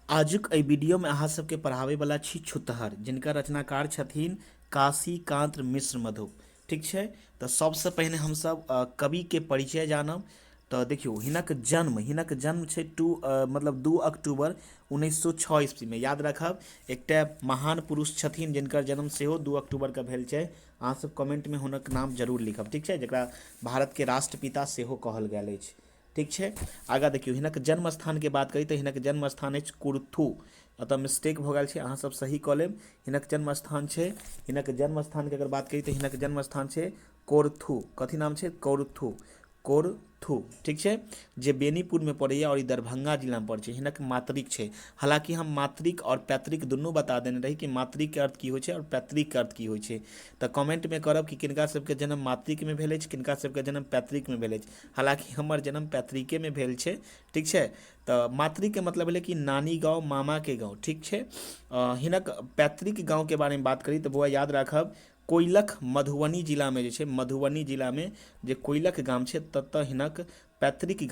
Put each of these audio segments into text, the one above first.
आजुक एहि वीडियोमे अहाँ सबके पढ़ाबै वला छी छुतहर, जिनकर रचनाकार छथिन काशीकान्त मिश्र मधुप। ठीक छै, तऽ सबसँ पहिने हमसब कविके परिचय जानब। तऽ देखियौ, हिनक जन्म छै टू मतलब 2 अक्टूबर 1906 ईस्वीमे। याद राखब, एकटा महान पुरुष छथिन जिनकर जन्म सेहो 2 अक्टूबरके भेल छै। अहाँ सब कमेंटमे हुनक नाम जरूर लिखब, ठीक छै, जकरा भारतके राष्ट्रपिता सेहो कहल गेल अछि। ठीक छै, आगाँ देखियौ, हिनक जन्म स्थानके बात करी तऽ हिनक जन्म स्थान अछि कुर्थू। एतऽ मिस्टेक भऽ गेल छै, अहाँ सब सही कऽ लेब। हिनक जन्म स्थान छै, हिनक जन्म स्थानके अगर बात करी तऽ हिनक जन्म स्थान छै कोरथू। कथी नाम छै? कोरथू, कोरथू, ठीक छै, जे बेनीपुरमे पड़ैए आओर ई दरभंगा जिलामे पड़ै छै। हिनक मातृक छै। हालाँकि हम मातृक आओर पैतृक दुनू बता देने रही कि मातृकके अर्थ की होइ छै आओर पैतृकके अर्थ की होइ छै। तऽ कमेंटमे करब कि किनका सबके जन्म मातृकमे भेल अछि, किनका सबके जन्म पैतृकमे भेल अछि। हालाँकि हमर जन्म पैतृकेमे भेल छै, ठीक छै। तऽ मातृकके मतलब भेलै कि नानी गाँव, मामाके गाँव, ठीक छै। हिनक पैतृक गाँवके बारेमे बात करी तऽ बौआ याद राखब, कोइलख मधुबनी जिलामे जे छै, मधुबनी जिलामे जे कोइलख गाम छै ततऽ हिनक पैतृक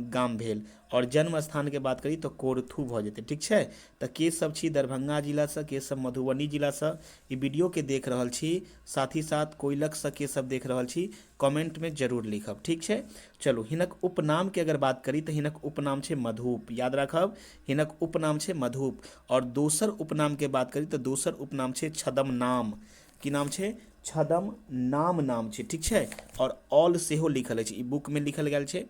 गाम भेल। आओर जन्म स्थानके बात करी तऽ कोरथू भऽ जेतै, ठीक छै। तऽ के सब छी दरभंगा जिलासँ, के सब मधुबनी जिलासँ ई वीडियोके देख रहल छी, साथ ही साथ कोइलखसँ के सब देख रहल छी, कमेंटमे जरूर लिखब, ठीक छै। चलू, हिनक उपनामके अगर बात करी तऽ हिनक उपनाम छै मधुप। याद राखब, हिनक उपनाम छै मधुप। आओर दोसर उपनामके बात करी तऽ दोसर उपनाम छै छदम नाम। की नाम छै? छदम नाम नाम छै, ठीक छै। आओर ऑल सेहो लिखल अछि, ई बुकमे लिखल गेल छै।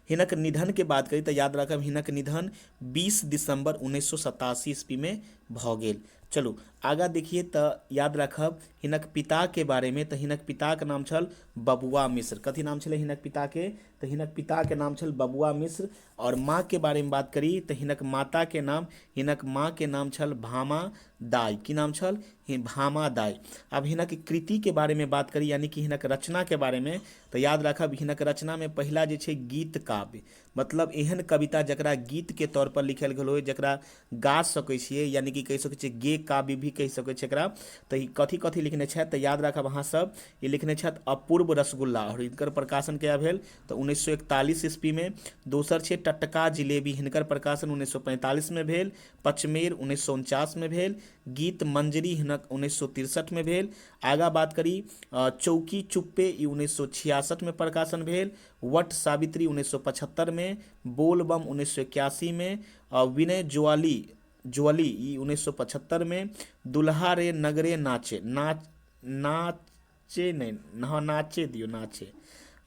हिनक निधनके बात करी तऽ याद राखब, हिनक निधन 20 दिसंबर 1987 ईस्वीमे भऽ गेल। चलू आगाँ देखिए, तऽ याद राखब हिनक पिताके बारेमे, तऽ हिनक पिताके नाम छल बबुआ मिश्र। कथी नाम छलै हिनक पिताके? तऽ हिनक पिताके नाम छल बबुआ मिश्र। आओर माँके बारेमे बात करी तऽ हिनक माताके नाम, हिनक माँके नाम छल भामा दाइ। की नाम छल? भामा दाइ। आब हिनक कृतिके बारेमे बात करी, यानी कि हिनक रचनाके बारेमे, तऽ याद राखब हिनक रचनामे पहिला जे छै गीत काव्य, मतलब एहन कविता जकरा गीतके तौर पर लिखल गेल होइ, जकरा गा सकै छियै, यानी कि कहि सकै छियै गे काव्य भी कहि सकै छियै एकरा। तऽ ई कथी कथी लिखने छथि? तऽ याद राखब अहाँ सब, ई लिखने छथि अपूर्व रसगुल्ला, आओर हिनकर प्रकाशन कहिया भेल? तऽ 1941 ईस्वीमे। दोसर छै टटका जिलेबी, हिनकर प्रकाशन 1945मे भेल। पचमेर 1949मे भेल। गीत मंजरी हिनक 1963मे भेल। आगाँ बात करी, चौकी चुप्पे ई 1966मे प्रकाशन भेल। वट सावित्री 1975मे, बोलबम 1981मे, विनय ज्वाली ज्वली ई 1975मे, दुल्हा रे नगरे नाचे नाच नाचे नहि, हँ नाचे दियौ, नाचे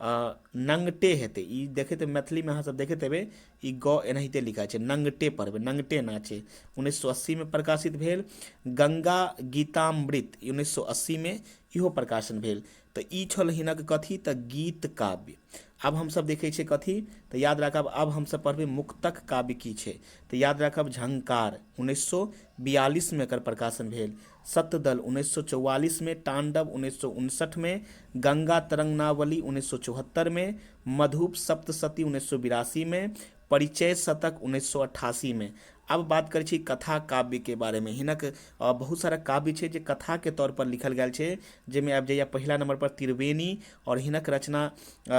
नंगटे हेतै ई। देखैत मैथिलीमे अहाँ सब देखैत हेबै, ई ग एनाहिते लिखाइ छै, नंगटे पढ़बै, नंगटे नाचे 1980मे प्रकाशित भेल। गंगा गीतामृत 1980मे इहो प्रकाशन भेल। तऽ ई छल हिनक कथी? तऽ गीत काव्य। आब हमसब देखै छियै कथी? तऽ याद राखब, आब हमसब पढ़बै मुक्तक काव्य की छै। तऽ याद राखब, झंकार 1942मे एकर प्रकाशन भेल, सतदल 1944मे, तांडव 1959मे, गंगा तरंगनावली 1974मे, मधुप सप्तशती 1982मे, परिचय शतक 1988मे। आब बात करै छी कथा काव्यके बारेमे। हिनक बहुत सारा काव्य छै जे कथाके तौर पर लिखल गेल छै, जाहिमे आबि जाइए पहिला नंबर पर त्रिवेणी। आओर हिनक रचना,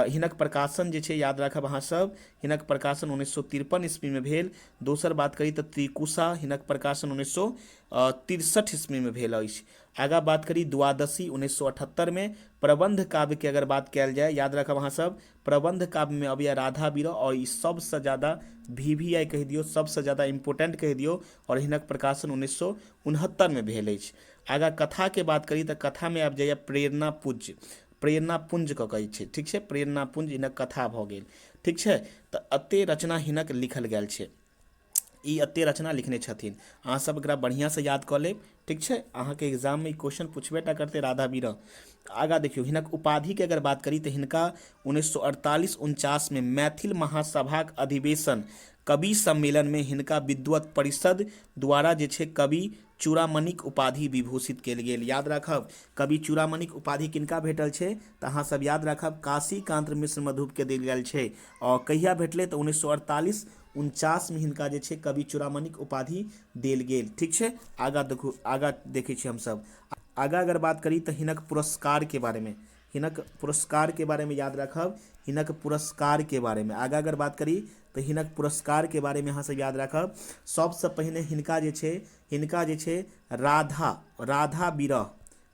हिनक प्रकाशन जे छै, याद राखब अहाँ सब, हिनक प्रकाशन 1953 ईस्वीमे भेल। दोसर बात करी तऽ त्रिकुशा, हिनक प्रकाशन 1963 ईस्वीमे भेल अछि। आगाँ बात करी द्वादशी 1978मे। प्रबंध काव्यके अगर बात कयल जाय, याद राखब अहाँ सब, प्रबंध काव्यमे अबैया राधा विरह, आओर ई सबसँ ज्यादा VVI कहि दियौ, सबसँ ज्यादा इम्पोर्टेंट कहि दियौ, आओर हिनक प्रकाशन 1969मे भेल अछि। आगाँ कथाके बात करी तऽ कथामे आबि जाइए प्रेरणा पुज्य, प्रेरणा पुंज कऽ कहै छै, ठीक छै, प्रेरणा पुंज हिनक कथा भऽ गेल, ठीक छै। तऽ एते रचना हिनक लिखल गेल छै, ई एते रचना लिखने छथिन। अहाँ सब एकरा बढ़िआँसँ याद कऽ लेब, ठीक छै। अहाँके एग्जाममे ई क्वेश्चन पुछबे टा करतै, राधा विरह। आगाँ देखियौ, हिनक उपाधिके अगर बात करी तऽ हिनका 1948-49मे मैथिल महासभाक अधिवेशन कवि सम्मेलनमे हिनका विद्वत परिषद द्वारा जे छै कवि चूड़ामणिक उपाधि विभूषित कयल गेल। याद राखब, कवि चूड़ामणिक उपाधि किनका भेटल छै? तऽ अहाँ सब याद राखब, काशीकान्त मिश्र मधुपके देल गेल छै। आओर कहिया भेटलै? तऽ 1948-49मे हिनका जे छै कवि चूड़ामणिक उपाधि देल गेल, ठीक छै। आगाँ देखू, आगाँ देखै छी हमसब। आगाँ अगर बात करी तऽ हिनक पुरस्कारके बारेमे, हिनक पुरस्कारके बारेमे याद राखब, हिनक पुरस्कारके बारेमे आगाँ अगर बात करी तऽ हिनक पुरस्कारके बारेमे अहाँ सब याद राखब। सबसँ पहिने हिनका जे छै, हिनका जे छै राधा, राधा विरह,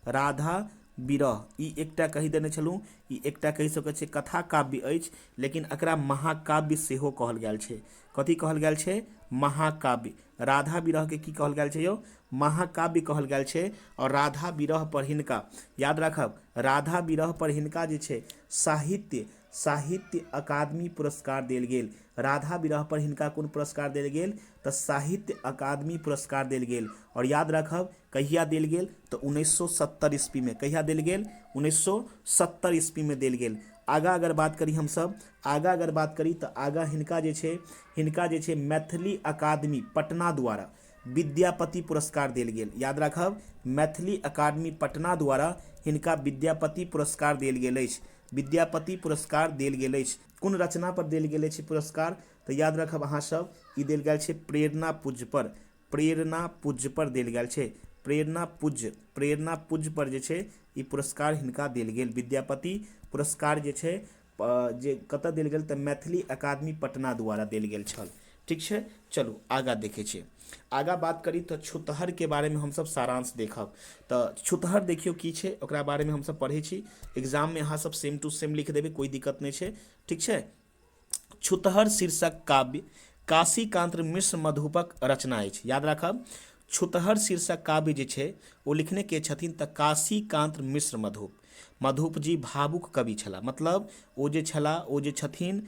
राधा विरह, ई एकटा कहि देने छलहुँ, ई एकटा कहि सकै छियै कथा काव्य अछि, लेकिन एकरा महाकाव्य सेहो कहल गेल छै। कथी कहल गेल छै? महाकाव्य। राधा विरहके की कहल गेल छै यौ? महाकाव्य कहल गेल छै। आओर राधा विरह पर हिनका याद राखब, राधा विरह पर हिनका जे छै साहित्य, साहित्य अकादमी पुरस्कार देल गेल। राधा विरह पर हिनका कोन पुरस्कार देल गेल? तऽ साहित्य अकादमी पुरस्कार देल गेल। आओर याद राखब कहिया देल गेल? तऽ 1970 ईस्वीमे। कहिया देल गेल? 1970 ईस्वीमे देल गेल। आगाँ अगर बात करी हमसब, आगाँ अगर बात करी तऽ आगाँ हिनका जे छै, हिनका जे छै मैथिली अकादमी पटना द्वारा विद्यापति पुरस्कार देल गेल। याद राखब मैथिली अकादमी पटना द्वारा हिनका विद्यापति पुरस्कार देल गेल अछि। विद्यापति पुरस्कार देल गेल अछि। कोन रचना पर देल गेल अछि पुरस्कार? तऽ याद राखब अहाँ सब ई देल गेल छै प्रेरणा पूज्य पर। प्रेरणा पूज्य पर देल गेल छै। प्रेरणा पूज्य, प्रेरणा पूज्य पर जे छै ई पुरस्कार हिनका देल गेल। विद्यापति पुरस्कार जे छै जे कतऽ देल गेल? तऽ मैथिली अकादमी पटना द्वारा देल गेल छल। ठीक छै, चलू आगाँ देखै छियै। आगाँ बात करी तऽ छुतहरके बारेमे हमसब सारांश देखब। तऽ छुतहर देखियौ की छै, ओकरा बारेमे हमसब पढ़ै छी। एग्जाममे अहाँ सब सेम टू सेम लिख देबै, कोइ दिक्कत नहि छै। ठीक छै, छुतहर शीर्षक काव्य काशीकान्त मिश्र मधुपक रचना अछि। याद राखब छुतहर शीर्षक काव्य जे छै ओ लिखने के छथिन? तऽ काशीकान्त मिश्र मधुप। मधुप जी भावुक कवि छलाह, मतलब ओ जे छलाह, ओ जे छथिन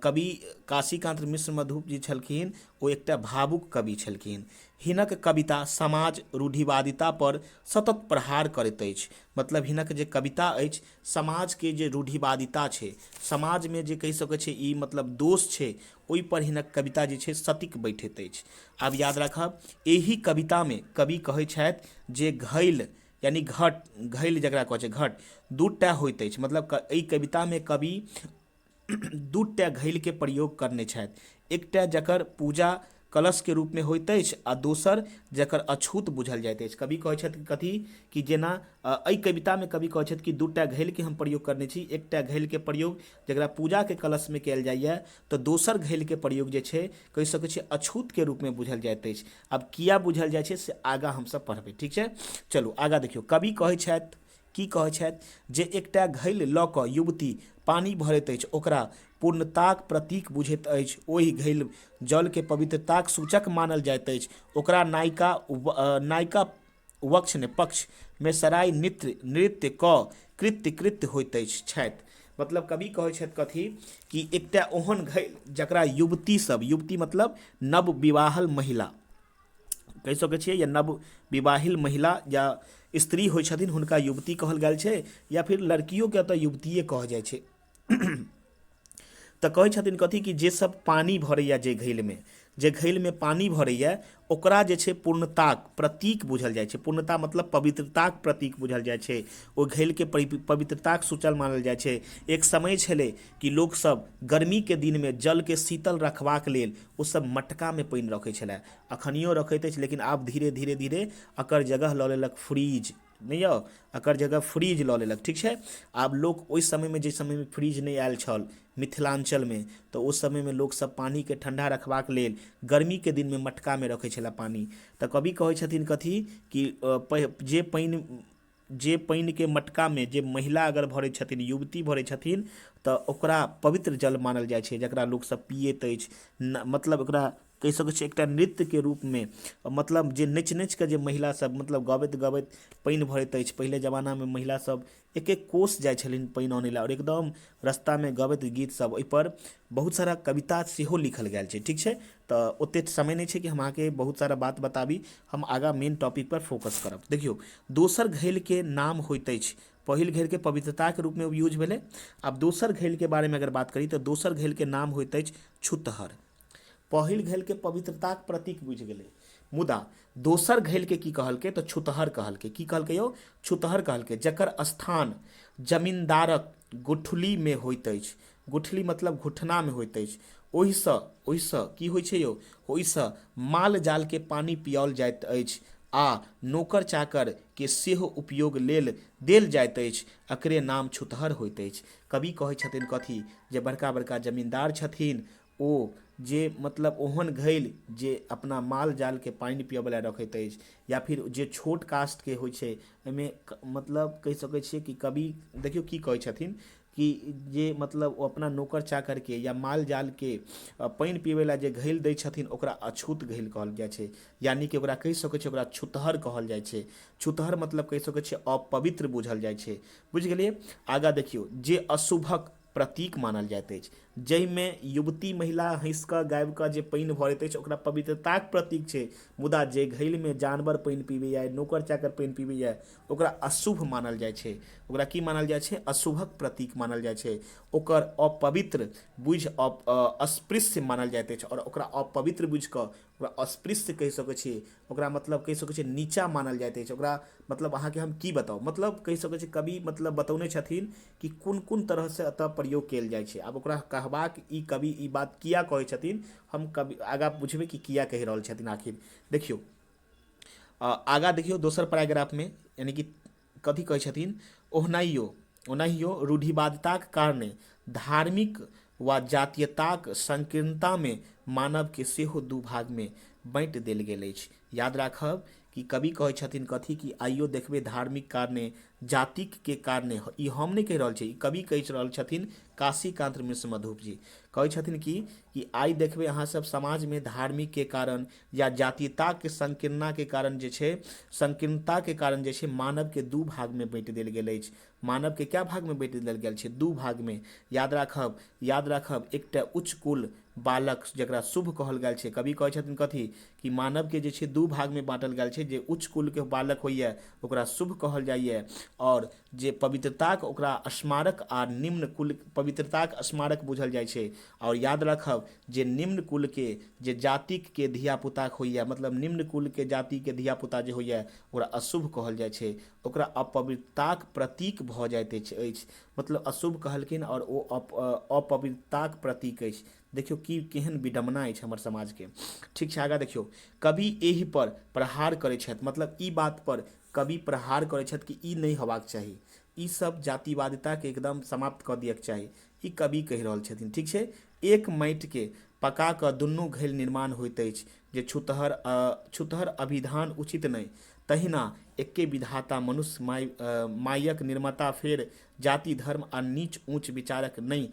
कवि काशीकान्त मिश्र मधुप जी छलखिन, ओ एकटा भावुक कवि छलखिन। हिनक कविता समाज रूढ़िवादिता पर सतत प्रहार करैत अछि। मतलब हिनक जे कविता अछि समाजके जे रूढ़िवादिता छै, समाजमे जे कहि सकै छै ई मतलब दोष छै, ओहिपर हिनक कविता जे छै सटीक बैठैत अछि। आब याद राखब एहि कवितामे कवि कहै छथि जे घैल यानि घट, घैल जकरा कहै छै घट, दूटा होइत अछि। मतलब एहि कवितामे कवि दूटा घैलके प्रयोग करने छथि, एकटा जकर पूजा कलशके रूपमे होइत अछि आ दोसर जकर अछूत बुझल जाइत अछि। कवि कहै छथि कथी कि जेना एहि कवितामे कवि कहै छथि कि दूटा घैलके हम प्रयोग करने छी, एकटा घैलके प्रयोग जकरा पूजाके कलशमे कयल जाइए, तऽ दोसर घैलके प्रयोग जे छै कहि सकै छियै अछूतके रूपमे बुझल जाइत अछि। आब किया बुझल जाइ छै से आगाँ हमसब पढ़बै। ठीक छै, चलू आगाँ देखियौ। कवि कहै छथि, की कहै छथि जे एकटा घैल लऽ कऽ युवती पानि भरैत अछि, ओकरा पूर्णताक प्रतीक बुझैत अछि। ओहि घैल जलके पवित्रताक सूचक मानल जाइत अछि। ओकरा नायिका, नायिका वक्ष ने पक्ष मे सराय नृत्य, नृत्य कऽ कृत्य कृत्य होइत अछि छथि। मतलब कवि कहै छथि कथी कि एकटा ओहन घैल जकरा युवती सब, युवती मतलब नव विवाहल महिला कहि सकै छियै, या नव विवाहिल महिला या स्त्री होइ छथिन हुनका युवती कहल गेल छै, या फिर लड़कियोके एतऽ युवतिए कहल जाइ छै। तऽ कहै छथिन कथी कि जे सब पानि भरैए जे घैलमे, जे घैलमे पानि भरैए ओकरा जे छै पूर्णताक प्रतीक बुझल जाइ छै। पूर्णता मतलब पवित्रताक प्रतीक बुझल जाइ छै। ओहि घैलके पवित्रताक सूचक मानल जाइ छै। एक समय छलै कि लोकसब गर्मीके दिनमे जलके शीतल रखबाक लेल ओसब मटकामे पानि रखै छलै, अखनियो रखैत अछि, लेकिन आब धीरे धीरे धीरे एकर जगह लऽ लेलक फ्रीज, नहि यौ, एकर जगह फ्रीज लऽ लेलक। ठीक छै, आब लोक ओहि समयमे, जाहि समयमे फ्रीज नहि आयल छल मिथिलाञ्चलमे, तऽ ओ समयमे लोकसब पानिके ठण्डा रखबाक लेल गर्मीके दिनमे मटकामे रखै छलै पानि। तऽ कवि कहै छथिन कथी कि जे पानि, जे पानिके मटकामे जे महिला अगर भरै छथिन, युवती भरै छथिन, तऽ ओकरा पवित्र जल मानल जाइ छै, जकरा लोकसब पियैत अछि। मतलब ओकरा कहि सकै छियै एकटा नृत्यके रूपमे, मतलब जे नाचि नाचिकऽ जे महिला सब मतलब गबैत गबैत पानि भरैत अछि। पहिले जमानामे महिला सब एक एक कोस जाइ छलनि पानि अनै लए, आओर एकदम रस्तामे गबैत गीत सब, ओहिपर बहुत सारा कविता सेहो लिखल गेल छै। ठीक छै, तऽ ओतेक समय नहि छै कि हम अहाँके बहुत सारा बात बताबी, हम आगाँ मेन टॉपिकपर फोकस करब। देखियौ दोसर घैलके नाम होइत अछि, पहिल घैलके पवित्रताके रूपमे यूज भेलै, आब दोसर घैलके बारेमे अगर बात करी तऽ दोसर घैलके नाम होइत अछि छुतहर। पहिल घैलके पवित्रताक प्रतीक बुझि गेलै, मुदा दोसर घैलके की कहलकै? तऽ छुतहर कहलकै। की कहलकै यौ? छुतहर कहलकै, जकर स्थान जमींदारक गुठलीमे होइत अछि। गुठली मतलब घुटनामे होइत अछि। ओहिसँ, ओहिसँ की होइ छै यौ? ओहिसँ माल जालके पानि पियाओल जाइत अछि आ नोकर चाकरके सेहो उपयोग लेल देल जाइत अछि। एकरे नाम छुतहर होइत अछि। कवि कहै छथिन कथी जे बड़का बड़का जमींदार छथिन, ओ जे मतलब ओहन घैल जे अपना माल जालके पानि पियबै लए रखैत अछि, या फिर जे छोट कास्टके होइ छै, एहिमे मतलब कहि सकै छियै कि कवि देखियौ की कहै छथिन कि जे मतलब ओ अपना नौकर चाकरके या माल जालके पानि पिबै लए जे घैल दै छथिन, ओकरा अछूत घैल कहल जाइ छै, यानि कि ओकरा कहि सकै छियै ओकरा छुतहर कहल जाइ छै। छुतहर मतलब कहि सकै छियै अपवित्र बुझल जाइ छै। बुझि गेलियै? आगाँ देखियौ, जे अशुभक प्रतीक मानल जाइत अछि, जाहिमे युवती महिला हँसि कऽ गाबि कऽ जे पानि भरैत अछि, ओकरा पवित्रताक प्रतीक छै, मुदा जे घैलमे जानवर पानि पीबैए, नौकर चाकर पानि पीबैए, ओकरा अशुभ मानल जाइ छै। ओकरा की मानल जाइ छै? अशुभक प्रतीक मानल जाइ छै। ओकर अपवित्र बुझि अस्पृश्य मानल जाइत अछि, आओर ओकरा अपवित्र बुझि कऽ ओकरा अस्पृश्य कहि सकै छी, ओकरा मतलब कहि सकै छी नीचा मानल जाइत अछि। ओकरा मतलब अहाँके हम की बताउ, मतलब कहि सकै छी कवि मतलब बतौने छथिन कि कोन कोन तरहसँ एतऽ प्रयोग कयल जाइ छै। आब ओकरा कहबाक ई कवि ई बात किया कहै छथिन, हम कवि आगाँ बुझबै कि किया कहि रहल छथिन आखिर। देखियौ, आगाँ देखियौ दोसर पैराग्राफमे, यानि कि कथी कहै छथिन। ओनाहियो रूढ़िवादिताक कारणे धार्मिक वा जातीयताक संकीर्णतामे मानवके सेहो दू भागमे बाँटि देल गेल अछि। याद राखब कि कवि कहै छथिन कथी कि आइयो देखबै धार्मिक कारणे, जातिके कारणे, ई हम नहि कहि रहल छी, ई कवि कहि रहल छथिन, काशीकान्त मिश्र मधुप जी कहै छथिन कि आइ देखबै अहाँ सब समाजमे धार्मिकके कारण या जातीयताके संकीर्णताके कारण जे छै, संकीर्णताके कारण जे छै, मानवके दू भागमे बाँटि देल गेल अछि। मानवके कए भागमे बाँटि देल गेल छै? दू भागमे। याद राखब, एकटा उच्च कुल बालक जकरा शुभ कहल गेल छै। कवि कहै छथिन कथी कि मानवके जे छै दू भागमे बाँटल गेल छै। जे उच्च कुलके बालक होइए, ओकरा शुभ कहल जाइए, आओर जे पवित्रताक ओकरा स्मारक आ निम्न कुल पवित्रताक स्मारक बुझल जाइ छै। आओर याद राखब, जे निम्न कुलके जे जातिके धियापुताके होइए, मतलब निम्न कुलके जातिके धियापुता जे होइए, ओकरा अशुभ कहल जाइ छै, ओकरा अपवित्रताक प्रतीक भऽ जाइत अछि। मतलब अशुभ कहलखिन आओर ओ अपवित्रताक प्रतीक अछि। देखियौ कि केहन विडम्बना अछि हमर समाजके। ठीक छै, आगाँ देखियौ, कवि एहि पर प्रहार करै छथि, मतलब ई बात पर कवि प्रहार करै छथि कि ई नहि होबाक चाही, ई सब जातिवादिताके एकदम समाप्त कऽ दियके चाही, ई कवि कहि रहल छथिन। ठीक छै। एक माटिके पका कऽ दुनू घैल निर्माण होइत अछि जे छुतहर अभिधान उचित नहि। तहिना एके विधाता मनुष्य मायक निर्माता, फेर जाति, धर्म आ नीच ऊँच विचारक नहि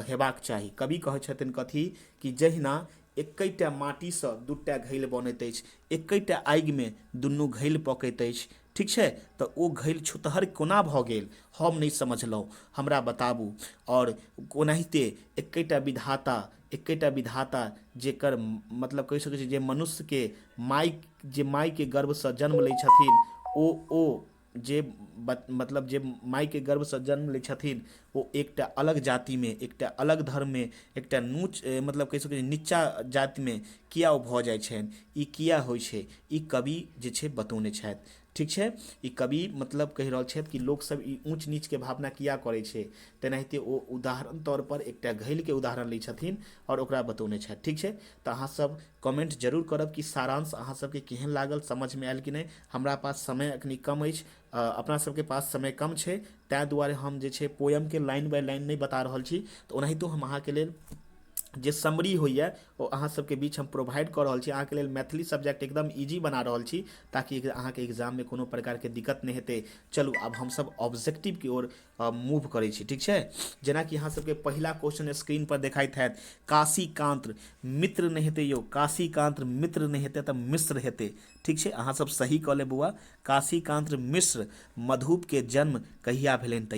हेबाक चाही। कवि कहै छथिन कथी कि जहिना एकैटा माटिसँ दूटा घैल बनैत अछि, एकैटा आगिमे दुनू घैल पकैत अछि, ठीक छै, तऽ ओ घैल छुतहर कोना भऽ गेल? हम नहि समझलहुँ, हमरा बताबू। आओर ओनाहिते एकेटा विधाता जेकर मतलब कहि सकै छी जे मनुष्यके माय, जे मायके गर्भसँ जन्म लै छथिन, ओ जे मतलब जे मायके गर्भसँ जन्म लै छथिन, ओ एकटा अलग जातिमे, एकटा अलग धर्ममे, एकटा नूच मतलब कहि सकै छी नीचा जातिमे किया ओ भऽ जाइ छनि? ई किया होइ छै? ई कवि जे छै बतौने छथि। ठीक छै। ई कवि मतलब कहि रहल छथि कि लोकसभ ई ऊँच नीचके भावना किया करै छै। तेनाहिते ओ उदाहरण तौर पर एकटा घैलके उदाहरण लै छथिन आओर ओकरा बतौने छथि। ठीक छै। तऽ अहाँसभ कमेंट जरूर करब कि सारांश अहाँ सबके केहन लागल, समझमे आयल कि नहि। हमरा पास समय अखनी कम अछि, अपना सबके पास समय कम छै, ताहि दुआरे हम जे छै पोयमके लाइन बाय लाइन नहि बता रहल छी। तऽ ओनाहितो हम अहाँके लेल जे समरी होइए, ओ अहाँ सबके बीच हम प्रोवाइड कऽ रहल छी। अहाँके लेल मैथिली सब्जेक्ट एकदम इजी बना रहल छी, ताकि अहाँके एग्जाममे कोनो प्रकारके दिक्कत नहि हेतै। चलू, आब हमसब ऑब्जेक्टिवके ओर मूव करै छी। ठीक छै। जेनाकि अहाँ सबके पहिला क्वेश्चन स्क्रीन पर देखाइत हैत, काशीकांत मित्र नहि हेतै यौ, काशीकांत मित्र नहि हेतै तऽ मिश्र हेतै। ठीक छै, अहाँ सब सही कऽ लेब बौआ। काशीकांत मिश्र मधुपके जन्म कहिया भेलनि? तऽ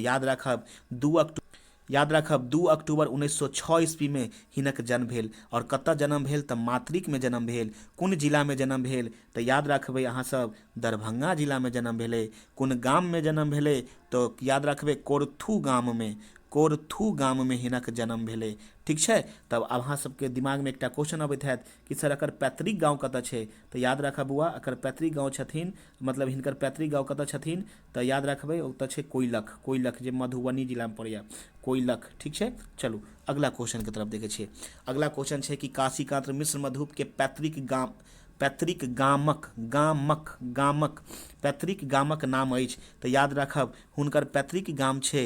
याद राखब, 2 अक्टूबर 1906 ईस्वीमे हिनक जन्म भेल। आओर कतऽ जन्म भेल? तऽ मातृकमे जन्म भेल। कोन जिलामे जन्म भेल? तऽ याद राखबै अहाँसभ, दरभंगा जिलामे जन्म भेलै। कोन गाममे जन्म भेलै? तऽ याद राखबै, कोरथू गाममे, कोरथू गाममे हिनक जन्म भेलै। ठीक छै। तब आब अहाँ सबके दिमागमे एकटा क्वेश्चन अबैत हैत कि सर, एकर पैतृक गाँव कतऽ छै? तऽ याद राखब बौआ, एकर पैतृक गाँव छथिन, मतलब हिनकर पैतृक गाँव कतऽ छथिन? तऽ याद राखबै, ओतऽ छै कोइलख, कोइलख जे मधुबनी जिलामे पड़ैए, कोइलख। ठीक छै। चलू, अगला क्वेश्चनके तरफ देखै छियै। अगला क्वेश्चन छै कि काशीकांत मिश्र मधुपके पैतृक गाम, पैतृक गामक गामक गामक पैतृक गामक नाम अछि। तऽ याद राखब, हुनकर पैतृक गाम छै,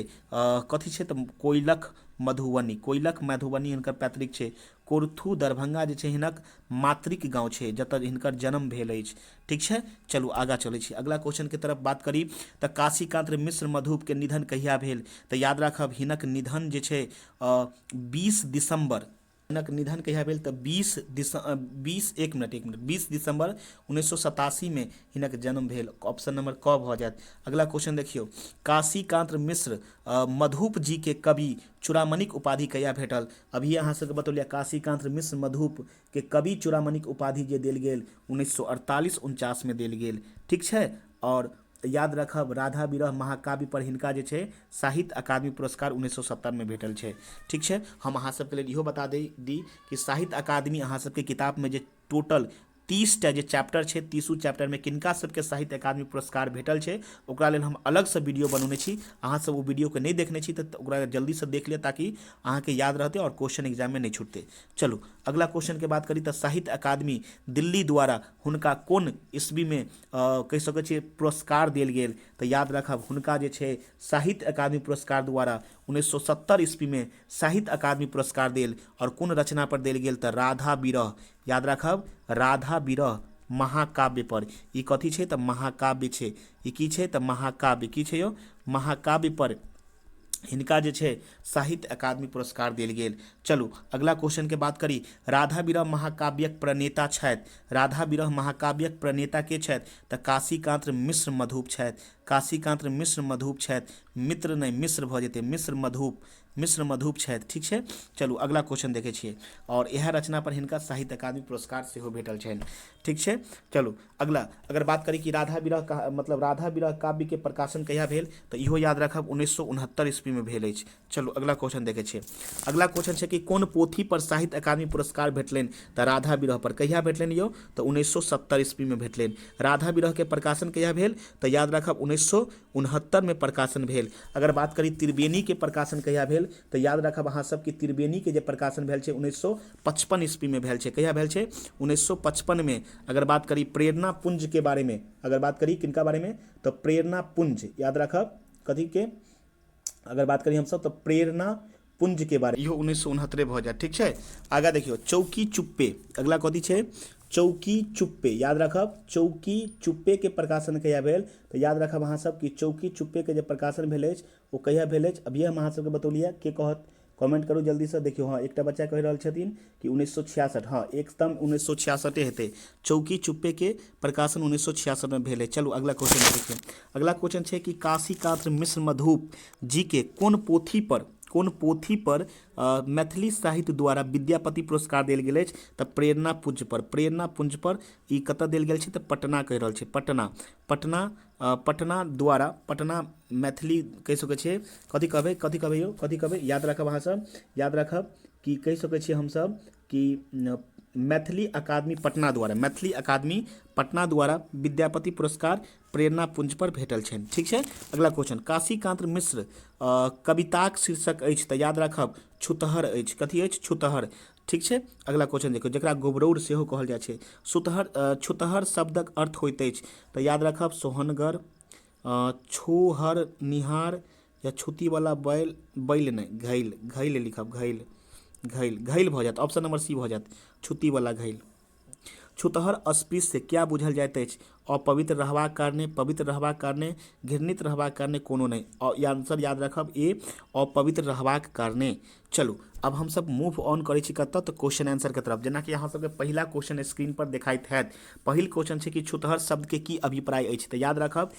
कथी छै? तऽ कोइलख। मधुबनी। कोइलख मधुबनी हिनकर पैतृक छै। कोरथू दरभंगा जे छै हिनक मातृक गाँव छै, जतऽ हिनकर जन्म भेल अछि। ठीक छै, चलू आगाँ चलै छी। अगला क्वेश्चन के तरफ बात करी तऽ काशीकांत मिश्र मधुप के निधन कहिया भेल? तऽ याद राखब हिनक निधन जे छै 20 दिसंबर, हिनक निधन कहिया भेल? तऽ 20 दिसंबर, 20, एक मिनट, एक मिनट, 20 दिसंबर 1987 में हिनक जन्म भेल। ऑप्शन नंबर क भऽ जायत। अगला क्वेश्चन देखियौ, काशीकांत मिश्र मधुप जी के कवि चूड़ामणिक उपाधि कहिया भेटल? अभी अहाँ सबके बतौलियै काशीकांत मिश्र मधुप के कवि चूड़ामणिक उपाधि जे देल गेल 1948-49 में देल गेल। ठीक छै, और याद रखब राधा विरह महाकाव्य पर हिनका जे छै साहित्य अकादमी पुरस्कार 1970 में भेटल छै। ठीक छै, हम अहाँ सबके लेल इहो बता दी कि साहित्य अकादमी अहाँ सबके किताब में जे टोटल 30 टा जे चैप्टर छै, तीसू चैप्टर में किनका सबके साहित्य अकादमी पुरस्कार भेटल छै ओकरा लेल हम अलगसँ वीडियो बनौने छी। अहाँ सब ओ वीडियोके नहि देखने छी तऽ ओकरा जल्दीसँ देख लिअ ताकि अहाँके याद रहतै आओर क्वेश्चन एग्जाममे नहि छूटतै। चलू अगला क्वेश्चन के बात करी तऽ साहित्य अकादमी दिल्ली द्वारा हुनका कोन ईस्वीमे कहि सकै छियै पुरस्कार देल गेल? तऽ याद राखब हुनका जे छै साहित्य अकादमी पुरस्कार द्वारा 1970 ईस्वीमे साहित्य अकादमी पुरस्कार देल आओर कोन रचना पर देल गेल? तऽ राधा विरह। याद राखब राधा विरह महाकाव्य पर। ई कथी छै? तऽ महाकाव्य छै। ई की छै? तऽ महाकाव्य। की छै यौ? महाकाव्य पर हिनका जे छै साहित्य अकादमी पुरस्कार देल गेल। चलू अगला क्वेश्चन के बात करी। राधा विरह महाकाव्यक प्रणेता छथि। राधा विरह महाकाव्यक प्रणेता के छथि? तऽ काशीकांत मिश्र मधुप छथि। काशीकांत मिश्र मधुप छथि, मित्र नहि मिश्र भऽ जेतै, मिश्र मधुप, मिश्र मधुप छथि। ठीक छै, चलू अगला क्वेश्चन देखै छियै। आओर इएह रचना पर हिनका साहित्य अकादमी पुरस्कार सेहो भेटल छनि। ठीक छै, चलू अगला अगर बात करी कि राधा विरह मतलब राधा विरह काव्य के प्रकाशन कहिया भेल? तऽ इहो याद राखब 1969 ईस्वी में भेल अछि। चलू अगला क्वेश्चन देखै छियै। अगला क्वेश्चन छै कि कोन पोथी पर साहित्य अकादमी पुरस्कार भेटलनि? तऽ राधा विरह पर। कहिया भेटलनि यौ? तऽ 1970 ईस्वी में भेटलनि। राधा विरह के प्रकाशन कहिया भेल? तऽ याद राखब 1969 में प्रकाशन भेल। अगर बात करी त्रिवेणी के प्रकाशन कहिया भेल? तऽ याद राखब अहाँ सब कि त्रिवेणी के जे प्रकाशन भेल छै 1955 ईस्वी में भेल छै। कहिया भेल छै? 1955 में। अगर बात करी प्रेरणा पुंज के बारे में, अगर बात करी किनका बारे में? तऽ प्रेरणा पुंज, याद राखब कथी के अगर बात करी हमसब तऽ प्रेरणा पुंज के बारे, इहो 1969 भऽ जायत। ठीक छै, आगा देखियौ चौकी चुप्पे। अगला कथी छै? चौकी चुप्पे। याद राखब चौकी चुप्पे के प्रकाशन कहिया भेल? तऽ याद राखब अहाँ सब कि चौकी चुप्पे के जे प्रकाशन भेल अछि ओ कहिया भेल अछि? अभिये हम अहाँ सबके बतौलियै। के कहत? कमेंट करू जल्दीसँ। देखियौ, हँ एकटा बच्चा कहि रहल छथिन कि 1966। हँ एकदम 1966 हेतै। चौकी चुप्पे के प्रकाशन 1966 में भेल है। चलू अगला क्वेश्चन देखियौ। अगला क्वेश्चन छै कि काशीकांत मिश्र मधुप जी के कोन पोथी पर, कोन पोथी पर मैथिली साहित्य द्वारा विद्यापति पुरस्कार देल गेल अछि? तऽ प्रेरणा पुंज पर। प्रेरणा पुंज पर ई कतऽ देल गेल छै? तऽ पटना कहि रहल छै। पटना, पटना, पटना द्वारा, पटना मैथिली कहि सकै छियै। कथी कहबै, कथी कहबै यौ, कथी कहबै? याद राखब अहाँ सब, याद राखब कि कहि सकै छियै हमसब कि मैथिली अकादमी पटना द्वारा, मैथिली अकादमी पटना द्वारा विद्यापति पुरस्कार प्रेरणा पुंज पर भेटल छनि। ठीक छै, अगला क्वेश्चन काशीकांत मिश्र कविताक शीर्षक अछि? तऽ याद राखब छुतहर अछि। कथी अछि? छुतहर। ठीक छै, अगला क्वेश्चन देखियौ, जकरा गोबरौर सेहो कहल जाइ छै। सुतहर, छुतहर शब्दक अर्थ होइत अछि? तऽ याद राखब सोहनगर, छोहर निहार या छुतीवला बैल, बैल नहि, घैल, घैल लिखब, घैल, घैल, घैल भऽ जायत। ऑप्शन नंबर सी भऽ जायत, छुतीवला घैल। छुतहर अस्पृश्य क्या बुझल जाइत अछि? अपवित्र रहबाक कारणे, पवित्र रहबाक कारणे, घृणित रहबाक कारणे, कोनो नहि। आंसर याद राखब ए, अपवित्र रहबाक कारणे। चलू अब हमसब मूव ऑन करै छी कतऽ? तऽ क्वेश्चन आंसर के तरफ। जेनाकि अहाँ सबके पहिला क्वेश्चन स्क्रीन पर देखाइत हैत। पहिल क्वेश्चन छै कि छुतहर शब्द के की अभिप्राय अछि? तऽ याद राखब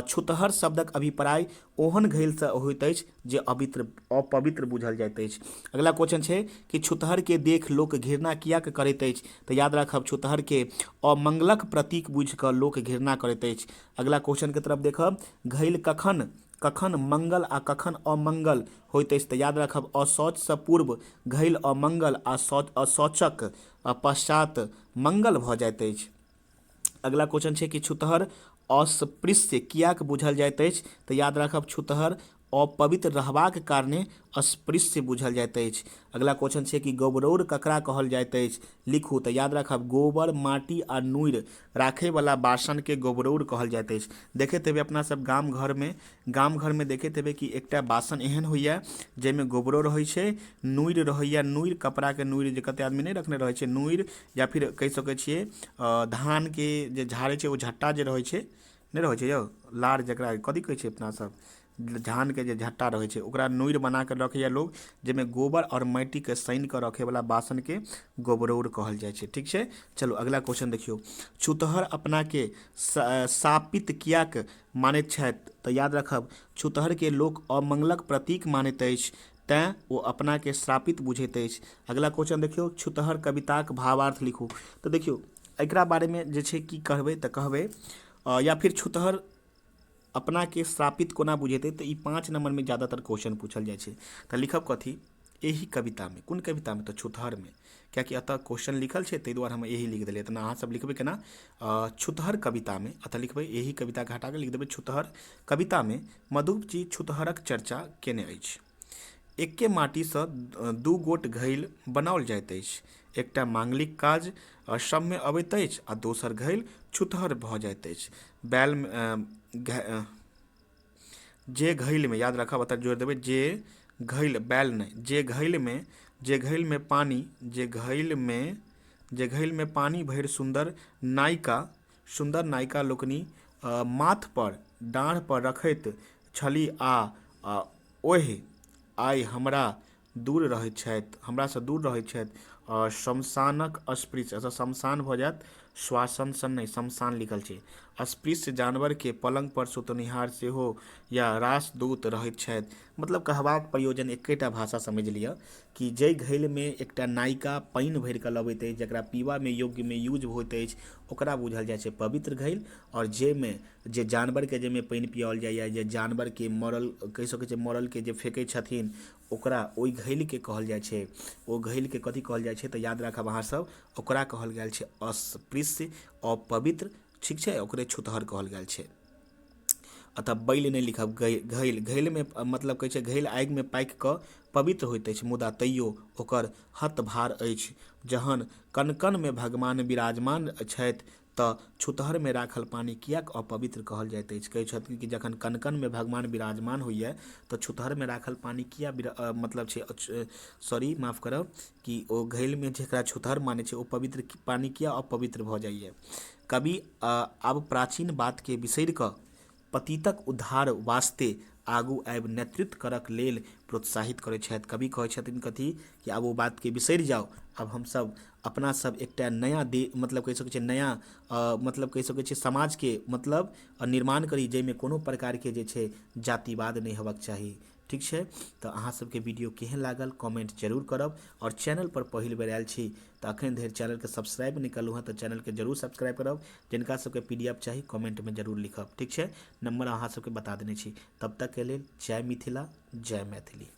छुतहर शब्दक अभिप्राय ओहन घैलसँ होइत अछि जे अवित्र, अपवित्र बुझल जाइत अछि। अगला क्वेश्चन छै कि छुतहर के देख लोक घृणा किएक करैत अछि? तऽ याद राखब छुतहर के अमंगलक प्रतीक बुझि कऽ लोक घृणा करैत अछि। अगला क्वेश्चन के तरफ देखब, घैल कखन कखन मंगल आ कखन अमंगल होइत अछि? तऽ याद राखब अशौचसँ पूर्व घैल अमंगल आ शौच अशौचक पश्चात मंगल भऽ जाइत अछि। अगला क्वेश्चन छै कि छुतहर अस्पृश्य किएक बुझल जाइत अछि? तऽ याद राखब छुतहर अपवित्र रहबाक कारणे अस्पृश्य बुझल जाइत अछि। अगला क्वेश्चन छै कि गोबरौर ककरा कहल जाइत अछि? लिखू। तऽ याद राखब, गोबर, माटि आ नूरि राखयवला बासनके गोबरौर कहल जाइत अछि। देखैत हेबै अपना सब गाम घरमे, गाम घरमे देखैत हेबै कि एकटा बासन एहन होइए जाहिमे गोबरो रहै छै, नूरि रहैए, नूरि कपड़ाके नूरि जे कतेक आदमी नहि रखने रहै छै नूरि, या फिर कहि सकै छियै धानके जे झाड़ै छै ओ झट्टा जे रहै छै, नहि रहै छै यौ लार जकरा कथी कहै छै अपना सब, धानके जे झट्टा रहै छै ओकरा नूरि बना कऽ रखैए लोक, जाहिमे गोबर आओर माटिके सानि कऽ रखैवला बासनके गोबरौर कहल जाइ छै। ठीक छै, चलू अगिला क्वेश्चन देखियौ। छुतहर अपनाके शापित किएक मानैत छथि? तऽ याद राखब, छुतहरके लोक अमंगलक प्रतीक मानैत अछि, तैँ ओ अपनाके श्रापित बुझैत अछि। अगिला क्वेश्चन देखियौ, छुतहर कविताक भावार्थ लिखू। तऽ देखियौ एकरा बारेमे जे छै की कहबै, तऽ कहबै या फिर छुतहर अपनाके श्रापित कोना बुझेतै, तऽ ई 5 नम्बरमे ज्यादातर क्वेश्चन पूछल जाइ छै। तऽ लिखब कथी एहि कवितामे, कोन कवितामे? तऽ छुतहरमे, कियाकि एतऽ क्वेश्चन लिखल छै ताहि दुआरे हम एही लिख देलियै। तऽ अहाँ सब लिखबै केना? छुतहर कवितामे, एतऽ लिखबै एही कविताके हटा कऽ लिख देबै छुतहर कवितामे मधुप जी छुतहरक चर्चा केने अछि। एके माटिसँ 2 गोट घैल बनाओल जाइत अछि, एकटा मांगलिक काज सबमे अबैत अछि आ दोसर घैल छुतहर भऽ जाइत अछि। बैल जे घैलमे, याद राखब एतऽ जोड़ि देबै, जे घैल, बैल नहि, जे घैलमे, जे घैलमे पानि, जे घैलमे, जे घैलमे पानि भरि सुन्दर नायिका, सुन्दर नायिका लोकनि माथ पर डाँढ़ पर रखैत छली आ ओह आइ हमरा दूर रहैत छथि, हमरासँ दूर रहैत छथि। शमशानक अस्पृश्य, एतऽ शमशान भऽ जायत, श्वासन सन नहि, शमशान लिखल छै। अस्पृश्य जानवरके पलङ्ग पर सुतनिहार सेहो या रासदूत रहैत छथि। मतलब कहबाक प्रयोजन एकेटा भाषा समझि लिअ कि जाहि घैलमे एकटा नायिका पानि भरि कऽ लबैत अछि, जकरा पीबामे योग्यमे यूज होइत अछि, ओकरा बुझल जाइ छै पवित्र घैल। आओर जाहिमे जे जानवरके जाहिमे पानि पियाओल जाइए, जे जानवरके मरल कहि सकै छियै मरलके जे फेकै छथिन, ओकरा ओहि घैलके कहल जाइ छै, ओ घैलके कथी कहल जाइ छै? तऽ याद राखब अहाँ सब, ओकरा कहल गेल छै अस्पृश्य, अपवित्र। ठीक छै, ओकरे छुतहर कहल गेल छै। अतः बैल नहि लिखब, घैल, घैलमे मतलब कहै छै घैल आगिमे पाकि कऽ पवित्र होइत अछि, मुदा तैयो ओकर हतभार अछि। जहन कण-कणमे भगवान विराजमान छथि तऽ छुतहरमे राखल पानि किएक अपवित्र कहल जाइत अछि? कहै छथिन कि जखन कण-कणमे भगवान विराजमान होइए तऽ छुतहरमे राखल पानि किया मतलब छै, सॉरी माफ करब, कि ओ घैलमे जकरा छुतहर मानै छै ओ पवित्र पानि किया अपवित्र भऽ जाइए? कवि आब प्राचीन बातके बिसरि कऽ पतितक उद्धार वास्ते आगू आबि नेतृत्व करक लेल प्रोत्साहित करै छथि। कवि कहै छथिन कथी कि आब ओ बातके बिसरि जाउ, आब हमसब अपना सब एकटा नया दे मतलब कहि सकै छियै नया मतलब कहि सकै छियै समाजके मतलब निर्माण करी, जाहिमे कोनो प्रकारके जे छै जातिवाद नहि हेबाक चाही। ठीक छै, तऽ अहाँ सबके वीडियो केहन लागल कमेंट जरूर करब, आओर चैनल पर पहिल बेर आयल छी तऽ अखन धरि चैनलके सब्सक्राइब नहि कयलहुँ हँ तऽ चैनलके जरूर सब्सक्राइब करब। जिनका सबके PDF चाही कमेंटमे जरूर लिखब। ठीक छै, नंबर अहाँ सबके बता देने छी। तब तकके लेल जय मिथिला, जय मैथिली।